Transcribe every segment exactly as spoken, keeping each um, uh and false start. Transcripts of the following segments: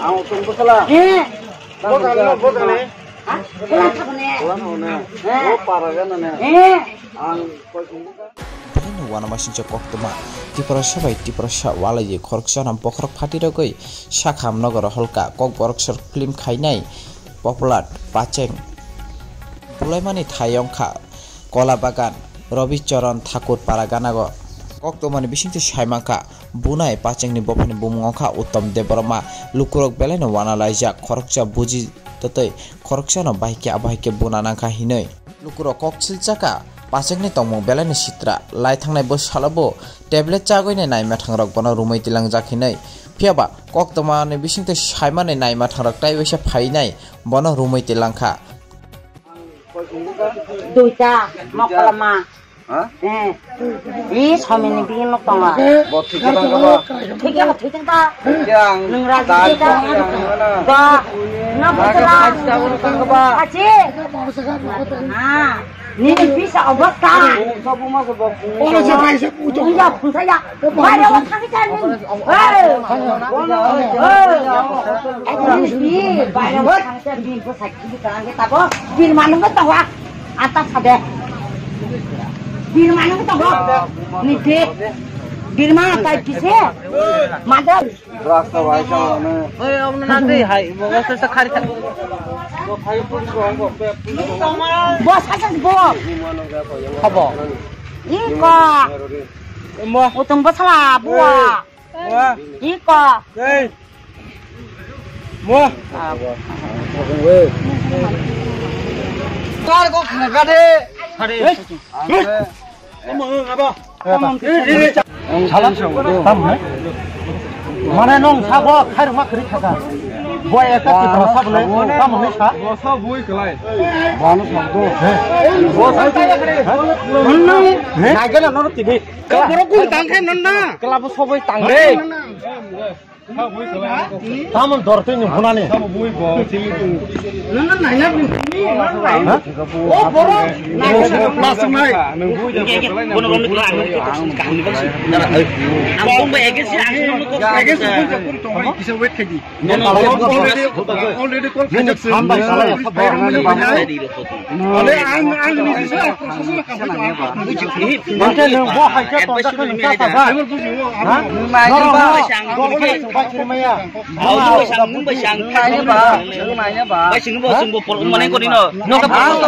Ang utang bwsala. Eh. Bojani, bojani. Ha? Ulan thakne. Ulan hone. Eh. O para ganane. Eh. Ang koi sung bwsa. Belai no uanamasingcha koktwma. Tiprasa bai Tiprasa walaiwi khoroksa no bokhorok phatirogwi sakham nogoro holka Kokborok sor film khainai Popular Pacheng. Bulaimani thai wngkha Kola Bagan, Robi Charan Thakur para ganago. Koktwmani bisingtwi saimankha, bunai Pachengni bophani bumung wngkha Uttom Debbarma. Lukurok belaino uanalaijak, khoroksa buji twtwi khoroksano bahai khe abo hai khe buna nangkha hinwi. Lukurok kok silchakha, Pachengni tongmung belaino sitra, lai thangnai bwsalo bo tablet chagwini naima thangrok bono rumwi tilangjak hinwi. Phiyaba koktwmani bisingtwi saimani naima thangrok tai waisa phainai bono rumwi tilangkha. Duita, mokolma. Ha? Eh. Ih, somini bini nok tongo. Bo thik ka tang ka ba? Thik ya, thik tang ta. Yang. Nung raji dal thik ta. Yang mana? Ba. Na butla. Haji tabur tang ka ba? Haji. Ha. Nini bisa obos ka. Sabu ma sabu. Oro se pai se pujo. Iya, pusa ya. Bayar wa thang ka ni. Hei. Hei. Ek nini bi, bayar wa thang ka ni. Bo sakit ka ni tabo. Bil manung ka tawa. Ata sade. Birma nang to go. Niti. Birma tai kise? Madam. Rasta bai sa ne. Oi, om na dei hai, bo sa sa khari kha. Bo sa sa bo. Habo. Iko. Mo. Utang bwsala bua. Mo. Iko. Dei. Mo. Tar ko khna ka de. Hare. Mo ngaba. Sala, tam hai. Mane nong sabo khairma khri khaka. Boy ekta tipra sabo le, tam hai sa. Bo sa bui klai. Bano sabo. He. Bo sa. He? Nai gana no tibi. Ka borok gun tang khe non na. Kla bo sobai tang de. Tamon dor twi ni phunani. Nana naina bini, nana naina. Ha? O boro naina. Mas mai. Bono bono kula ang kaham ni bangsi. Ang bong ba ege si ang sino ko. Ege si kun kun tong kisa wet kedi. Already, already call kajak si. Hambai salai. Ale ang ang ni si. Mante nung bo hai khe tonjak khe nung kha sa ba. Ha? Nung nai ba. Nung bai chwng bai chwng maya. Nung bai chwng nung bai chwng. Nung nai ba. Nung nai ba. Bai chwng bo chwng bo por mane ko dino. No ka por.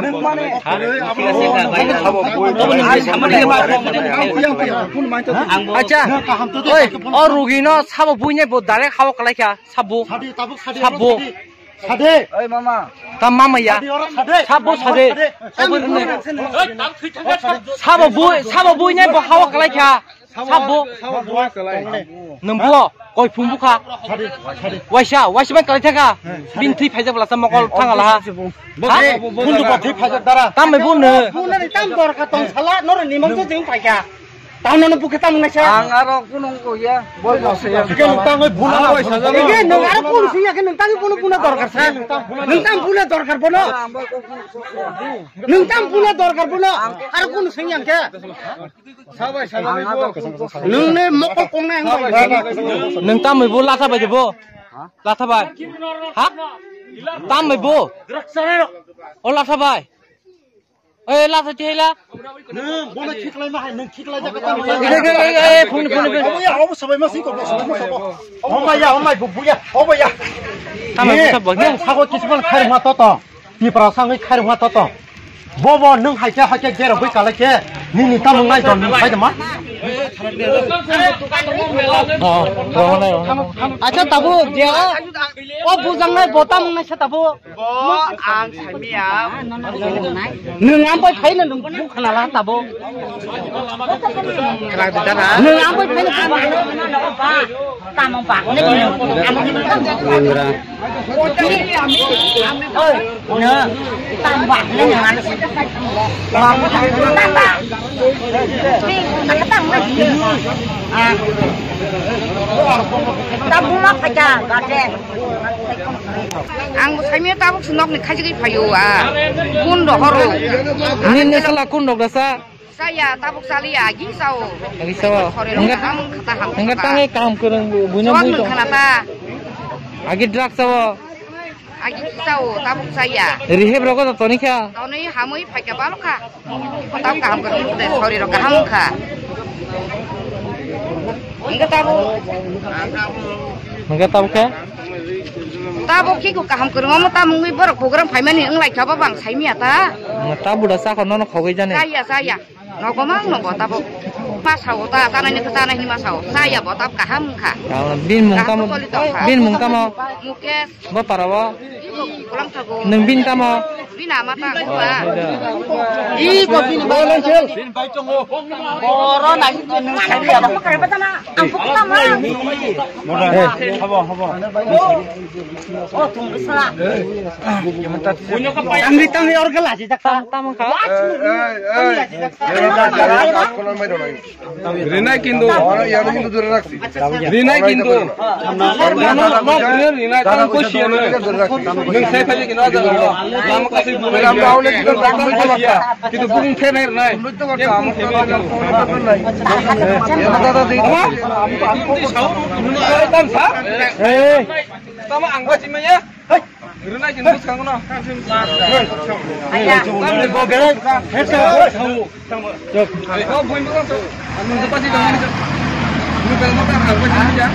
Nung mane. Acha. Oi, o rugi no sabo buine bo direct hawa kalai kha. Sabo. Sadi, tabuk sadi, sabo. Sadi. Sadi. Oi, mama. Ta mama ya. Sadi, oro sadi. Sabo sadi. Sadi. Sabo bui, sabo bui ne bo hawa kalai kha. Sabo. Sabo bui kalai. Nungbo, koi phung bukha. Sadi, sadi. Waisa, waisa ban kalai thaka. Bin thui phaijak bla sa mokol thanga la. Ha? Bundu bo thui phaijak dara. Tam mai bu ne. Bu ne tam dor ka tong sala, nor ni mang tu jeng phaikha. Tamo no bukhe tamo naisa. Ang aro kunung ko ya. Bol bol se ya. Sike nung tangoi buna. Abo saja. Ike nung aro kun sing ya ke nung tangoi buna buna dorkar sa. Nung tang buna dorkar bono. Nung tang buna dorkar bono. Aro kun sing ya ke. Sabai sabai bo. Nung ne mokol kong na ang bai. Nung tam bo latha bai bo. Latha bai. Ha? Tam bo. O latha bai. Oi, la sa thela. Nung, bono khiklai ma hai, nung khiklai jak ta. Ide, ide, ide, ide, phone, phone, phone. Obo ya, obo sabai ma siko, obo sabai ma siko. Omai ya, omai bu, bu ya, obo ya. Tama sa bo. Nung sago kisman khair ma toto. Tipra sangwi khair ma toto. Bobo nung hai khe, hai khe gero bui kala khe. Nini tamung nai don hai ma. Oh, oh, oh. Acha tabu dia. O bujang nai botam nai sa tabu. Bo ang saimia. Nung ang bai phaina nung bu khnala tabo. Khlai bidara. Nung ang bai phaina bu khnala. Tamo ba ne nung. Oi, na. Tam ba ne nung ano. Ba bu tamo ba. Ti na ka tang na. Ah. Tabu ma phaja ga de. Ang bo saimia tabuk se nokni khaijagwi phaio a. Kun rohoro. Nini sala kun rok dasa? Saya tabuk saliya agi sao. Agi sao. Khore rok ang khata ham. Ang khata. Tangwi kaham kwrwng buino. Chon bui nung khana ta. Agi drugs o. Agi sao, tabuk saya. Rehab rogo to toni kha. Toni hamui phaikha balokha. Tabuk kaham kwrwng de, sori rok kaham kha. Hingke tabuk. Hingke tabuk khe? Tabuk khe kaham kwrwng omo tamungwi borok program phaimani wnglaikha, bo bang saimya ta. Tabuk da sakho nono khogwi jani. Saya, saya. Nogo mang nogo tabuk. Ma sao ta, tanai ni tanai ni ma sao. Saya bo tab kaham kha. Bini mung tamo? Bini mung tamo? Mukesh. Bo para bo? Iko kulang thago. Nwng bini tamo? Bini ama ta. Iko bini ba. Boro na nwng sai ya. Ang pukta ma. Habo, habo. Tangri tangri orga laji jakta. Tamo kha. Rinai kintu. Rinai kintu. Rinai tamo ko siya na. Nung sai phai kintu aja lo. Tamo kasi. Kintu bung the nai rinai. Tamo ang kasi maya. Rwna kintu bwskango no. Aya. Tamni bo berai, headshot, headshot. Bo bui mo to. Ano to pati dong ni. Ni bel mo ta ha ko ni ya.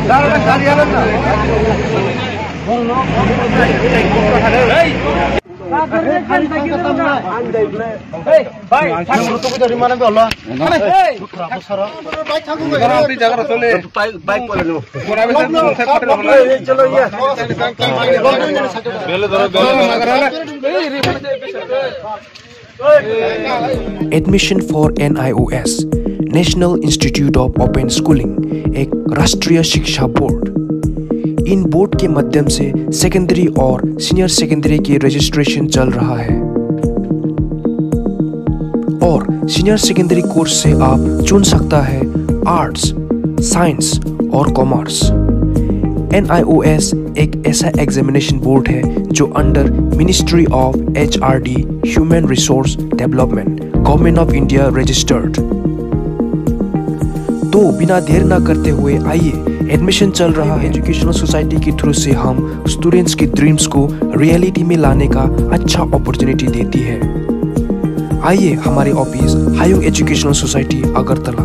Dara dara ya na. Hey. Admission for N I O S, National Institute of Open Schooling, एक राष्ट्रीय शिक्षा बोर्ड। इन बोर्ड के माध्यम से सेकेंडरी और senior secondary की रजिस्ट्रेशन चल रहा है। और सीनियर सेकेंडरी कोर्स से आप चुन सकता है आर्ट्स, साइंस और कॉमर्स। एन आई ओ एस एक ऐसा एग्जामिनेशन बोर्ड है जो under ministry of H R D, human resource development, government of India registered. तो बिना देर ना करते हुए आइए, एडमिशन चल रहा है। एजुकेशनल सोसाइटी के थ्रू से हम स्टूडेंट्स के ड्रीम्स को रियलिटी में लाने का अच्छा अपॉर्चुनिटी देती है। आइए हमारे ऑफिस हायुंग एजुकेशनल सोसाइटी अगरतला।